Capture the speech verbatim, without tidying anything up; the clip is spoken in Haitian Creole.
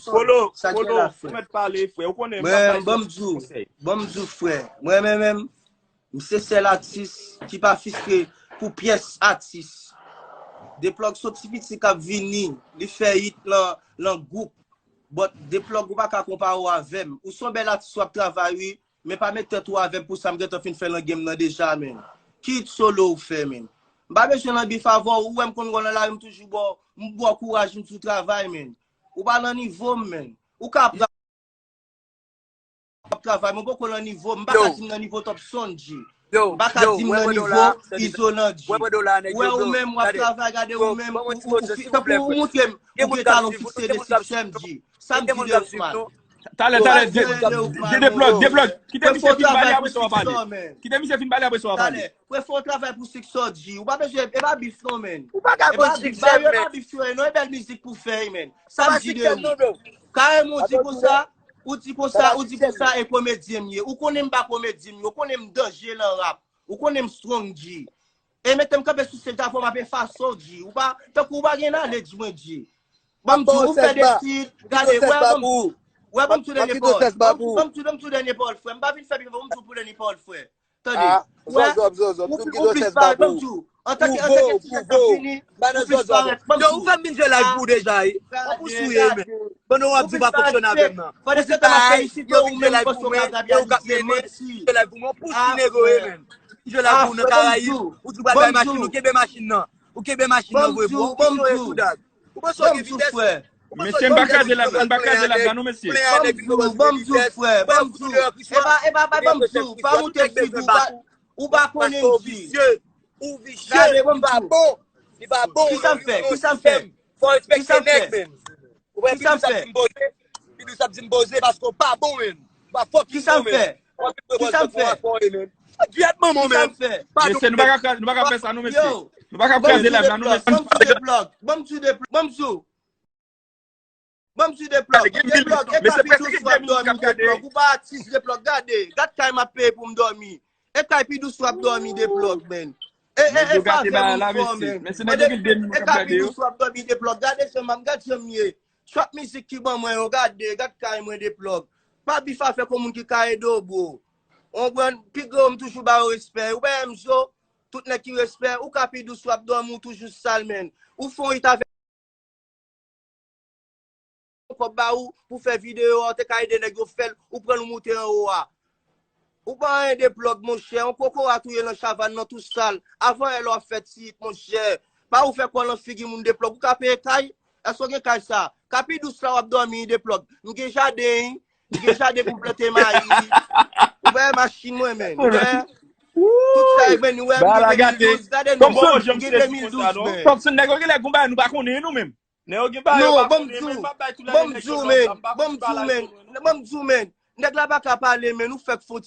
Polo, Polo, ou mèt pale, frè. Ou konnen m pa bay konsèy. Ban m di w, frè. Mwen menm, menm, m se sèl atis ki pa fistre pou pyès atis. Deplòg se yon ti piti k ap vini, li fè hit nan, nan gwoup. But Deplòg ou pa ka konpare w avè m. Ou se yon bèl atis w ap travay, wi, men pa met tèt ou avè m pou sa m gentan fin fè nan game nan deja, menn. Ki hit solo ou fè, menn? M pa bezwen nan bif avè w, ou wè m konn wè w nan lari, m toujou ba w, m ba w kouraj, m di w travay, menn. Ou pa nan nivo m, menn. Ou ka ap ap travay, mwen poko nan nivo, m pa ka di m nan nivo Top Son, G. M pa ka di m nan nivo Izolan, G. Ou wè ou menm, w ap travay, gade ou menm, ou, ou, ou fi-, tankou ou montre m, ou gen talan, ou fikse de siksè m, G. Sa m di de ou, man. Talè, talè, de, de, Deplòg, Deplòg, kite misye fin pale, apre sa w a pale. Kite misye fin pale, apre sa w a pale. Talè, mwen fè yon travay pou siksè w, G. Ou pa bezwen, e pa bif non, menn. Ou pa ka konn siksè, menn. E pa bif, non, e bèl mizik pou fè, menn. Sa m di de ou. Karèman, ou di konsa, ou di konsa, ou di konsa, e komedyen m ye. Ou konnen m pa komedyen m ye. Ou konnen m danje nan rap. Ou konnen m strong, G. E mete m kanpe sou stage la, fò m ap efase w, G. Ou pa, tankou ou pa gen knowledge mwen, G. Ban m di w, ou fè de hit, gade, wè, ban m, wè, ban m tou dènye pawòl. Ban m tou, ban m tou, ban m tou dènye pawòl, frè. M pa vin fè bif, ban m tou pou dènye pawòl, frè. Tande. Wè, ou, ou plis parèt, ban m di w. Antanke, antanke ti nèg k ap vini, ou plis parèt, ban m di w. Yo, ou fè m vin jwe live pou w deja, wi. Ou pou souye, men. Pandan w ap di w pa fonksyone avè m nan. Pandan se tan m ap felisite w, ou menm, ou panse w ka grabye a di manti. Jwe live pou mwen, ou pou si nego, wi, men. Jwe live pou w nan Karayib, ou di w pral bay machin, ou kenbe machin nan. Ou kenbe machin nan vre, bro. Ou pito e kou dag. Ou panse w gen vitès? Mesye, m pa kraze live la, m pa kraze live la, non, mesye. Ban m di w, ban m di w, frè, ban m di w. E pa, e pa, ban m di w, pa moute figi w, pa, ou pa konnen di. Ou visye, ou visye, li pa bon. Li pa bon. Kisa m fè? Kisa m fè? Fò respekte nèg, menm. Ou wè, Pidous ap di m poze. Pidous ap di m poze paske w pa bon, menm. Ou pa fòk ki bon, menm. Kisa m fè? Kisa m fè? Gyèt manman w, menm. Mesye, nou pa ka, nou pa ka fè sa, non, mesye. Nou pa ka kraze live la, non, mesye. Ban m di w Deplòg, ban m di w Deplòg, ban m di w. Ban m di w Deplòg, Deplòg, e pa Pidous w ap dòmi, Deplòg. Ou pa atis, Deplòg, gade. Gad kay m ap peye pou m dòmi. E kay Pidous w ap dòmi, Deplòg, menn. E, e, e favè moun fò, menn. E kay Pidous w ap dòmi, Deplòg. Gade jan m, gad jan m ye. Trap mizik ki ban mwen yo, gade, gad kay mwen, Deplòg. Pa bif avèk yon moun ki ka ede w, bro. Ou konprann? Pi gran yo, m toujou ba yo respè. Ou wè M Z O, tout nèg ki respè, ou ka Pidous w ap dòmi, ou toujou sal, menn. Ou fè yon hit avèk kòb ba ou pou fè videyo a, ou te ka ede nèg yo fè l, ou pran l, ou moute anwo a. Ou pa anyen, Deplòg, monchè, yon kokorat ou ye nan chavann nan tou sal. Avan yè lè w ap fè ti hit, monchè. Pa ou fè kò w nan figi moun, Deplòg, ou ka peye kay? Èske w gen kay sa? Kay Pidous la w ap dòmi, Deplòg. M gen jaden, wi. M gen jaden pou m plante mayi. Ou wè machin mwen, menn. Ou wè? Tout sa e, menn, ou wè, m gen de mil douz. Gade non, m gen de mil douz, menn. Thompson, nèg yo gen lè gon bagay nou pa konnen, nou menm. Nèg yo gen bagay yo pa konnen, menn, m ap bay tout lane nèg yo lòd la, m pa konn bagay yo, menn. Ban m di w, menn. Nèg la pa ka pale, menn, ou fèk fon ti